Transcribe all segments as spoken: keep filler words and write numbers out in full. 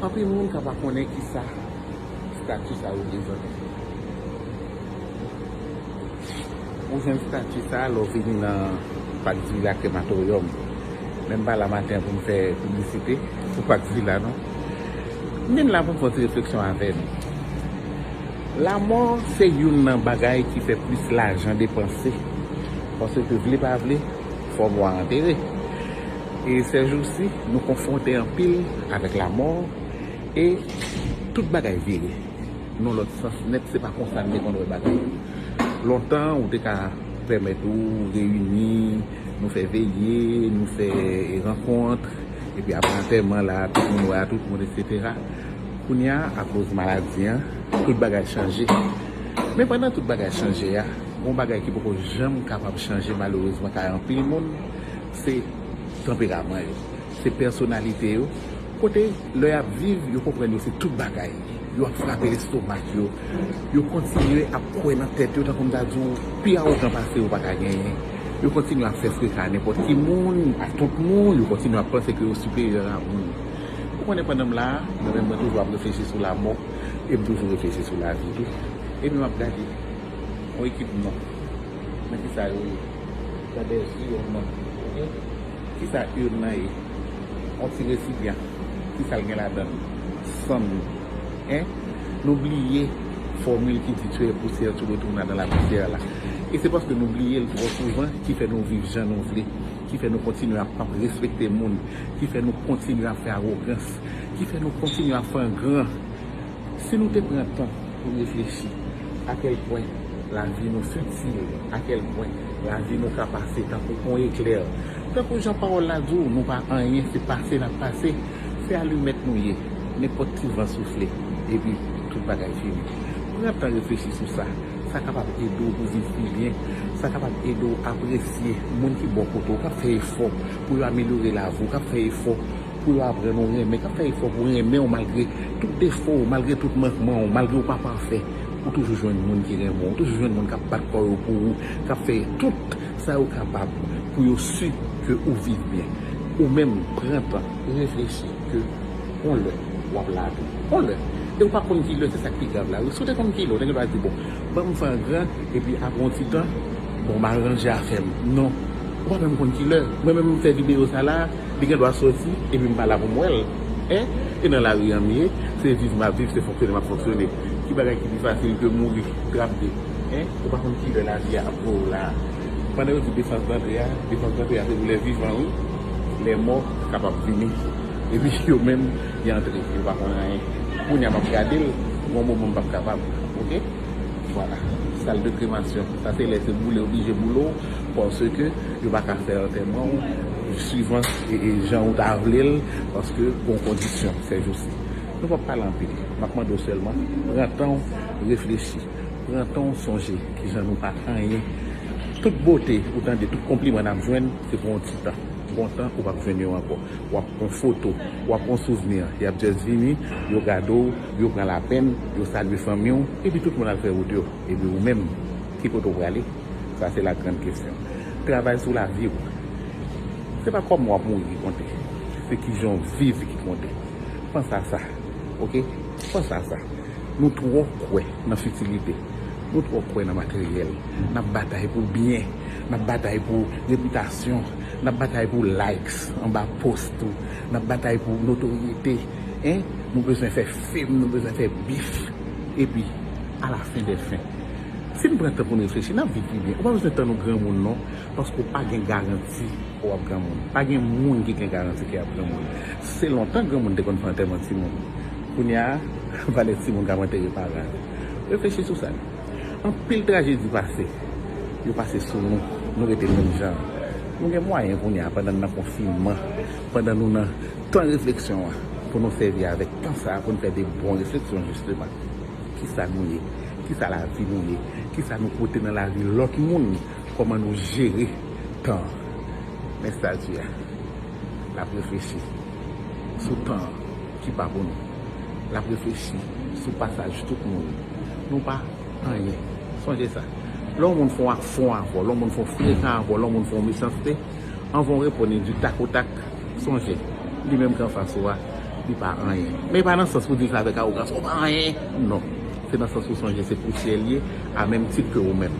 Anpil moun ka pa konnen kisa stati sa reprezante. Ou jwenn stati sa lè w vini nan Pak Vila Krematorium. Men m pa la maten an pou m fè piblisite pou Pak Vila non. M vin la pou m fè yon ti refleksyon avè nou. Lanmò se youn nan bagay ki fè plis lajan depanse. Paske vle pa vle, fò mò a antere. E sèjousi, nou konfwonte anpil avèk lanmò e tout bagay vire. Nan lòt sans nèt, se pa konsa n te konn wè bagay yo. Lontan, ou te ka pèmèt ou reyini, nou fè veye, nou fè rankont, epi apre antèman la, tout moun wè a tout moun, etsetera. Kounye a, akoz maladi an, tout bagay chanje. Men pandan tout bagay chanje a, yon bagay ki poko janm kapab chanje malerezman kay anpil moun, se tanperaman yo. Se pèsonalite yo. Kote, lè y ap viv, yo konprann yo se tout bagay. Yo ap frape lestomak yo. Yo kontinye ap kwè nan tèt yo, tankou m ta di w, pi awogan pase yo pa ka genyen. Yo kontinye ap fè freka a nenpòt ki moun, a tout moun. Yo kontinye ap panse ke yo siperyè a moun. Ou konnen pandan m la a, mwen menm mwen toujou ap reflechi sou lanmò, e m toujou reflechi sou lavi tou. Epi m ap gade yon ekip non. Men kisa yo ye? Gade yon non. Oke? Kisa urn nan ye? Yon ti resipyan. Kisa l gen ladan l? Sann nou. Hein? Nou bliye fòmil ki di tu es poussière, tu retourneras dans la poussière la. E se paske nou bliye l twò souvan ki fè nou viv jan nou vle, ki fè nou kontinye ap p ap respekte moun, ki fè nou kontinye ap fè awogans, ki fè nou kontinye ap fè angran. Si nou te pran tan pou reflechi a kèl pwen lavi nou fitil, a kèl pwen lavi nou ka pase tankou yon eklè, tankou jan pawòl la di w, nou pa anyen, se pase n ap pase, se alimèt nou ye, nenpòt ti van soufle, epi tout bagay fini. Pran tan reflechi sou sa. Sa kapab ede w pou viv pi byen. Sa kapab ede w apresye moun ki bò kote w, k ap fè efò pou yo amelyore lavi w, k ap fè efò pou yo aprann ou renmen, k ap fè efò pou renmen w malgre tout defo w, malgre tout mankman w, malgre w pa pafè. Ou toujou jwenn moun ki renmen w, ou toujou jwenn moun k ap bat kò yo pou ou, k ap fè tout sa yo kapab pou yo si ke ou viv byen. Ou menm, pran tan, reflechi ke yon lè w ap la tou. Yon lè. E ou pa konn ki lè, se sa k pi grav la wi. Si w te konn ki lè, w te gen dwa di, bon, ban m fè angran, epi apre yon ti tan, bon, m al ranje afè m. Non. Ou pa menm konn ki lè. Mwen menm m fè videyo sa la, li gen dwa soti, epi m pa la pou m wè l. Hein? E nan lari a m ye, se viv m ap viv, se fonksyone m ap fonksyone. Ki bagay ki pi fasil ke mouri, trap de? Hein? Ou pa konn ki lè lavi a ap voye w la. Pandan yo di defans dantre a, defans dantre a se pou lè vivan wi. Lè mò kapab vini. Epi yo menm, y antre, yo pa konn anyen. Kounye a m ap gade l, gon moman m p ap kapab. Oke? Vwala. Sal de kremasyon. Sa se lè se boule oblije boule w, paske yo pa ka fè antèman w swivan e, e jan ou ta vle l, paske gon kondisyon, sèjousi. Nou p ap pale anpil. M ap mande w sèlman, pran tan w, reflechi. Pran tan w, sonje kijan nou pa anyen. Tout bote ou tande, tout konpliman n ap jwenn, se pou yon ti tan. Gon tan, ou p ap jwenn yo ankò. W ap pran foto, w ap pran souvni. Y ap just vini, yo gade w, yo pran lapenn, yo salye fanmi w, epi tout moun al fè wout yo. Epi ou menm, ki kote w prale? Sa se la grande question. Travay sou lavi w. Se pa kòman w ap mouri ki konte. Se kijan w viv ki konte. Panse a sa. Oke? Panse a sa. Nou twò kwè nan fitilite. Nou twò kwè nan materyèl. N ap batay pou byen. N ap batay pou repitasyon. N ap batay pou likes anba post ou. N ap batay pou notoryete. Hein? Nou bezwen fè fim, nou bezwen fè bif. Epi, alafen dè fen, si n pran tan pou n reflechi, n ap viv pi byen. Ou pa bezwen tann ou granmoun non, paske w pa gen garanti w ap granmoun. Pa gen moun ki gen garanti ke y ap granmoun. Se lontan granmoun te konn fè antèman timoun. Kounye a, valè timoun k ap antere paran yo. Reflechi sou sa. Anpil trajedi pase. Yo pase sou nou. Nou rete menm jan. Nou gen mwayen kounye a, pandan n nan konfinman, pandan nou nan tan refleksyon an, pou nou sèvi avèk tan sa a pou n fè de bon refleksyon, jisteman. Kisa nou ye? Kisa lavi nou ye? Kisa nou pote nan lavi lòt moun? Kòman nou jere tan an? Men stati a, l ap reflechi sou tan an ki pa pou nou. L ap reflechi sou pasaj tout moun. Nou pa anyen. Sonje sa. Lè yon moun fè yon afwon avè w, lè yon moun fè yon frekan avè w, lè yon moun fè yon mechanste, anvan w reponn li du tac au tac, sonje, li menm ki anfas ou a, Li pa anyen. Men pa nan sans pou di l fè avèk awogan sa w pa anyen. Non. Se nan sans pou sonje se pousyè l ye, a menm tit ke ou menm.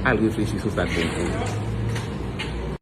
Al reflechi sou sa k bon pou ou.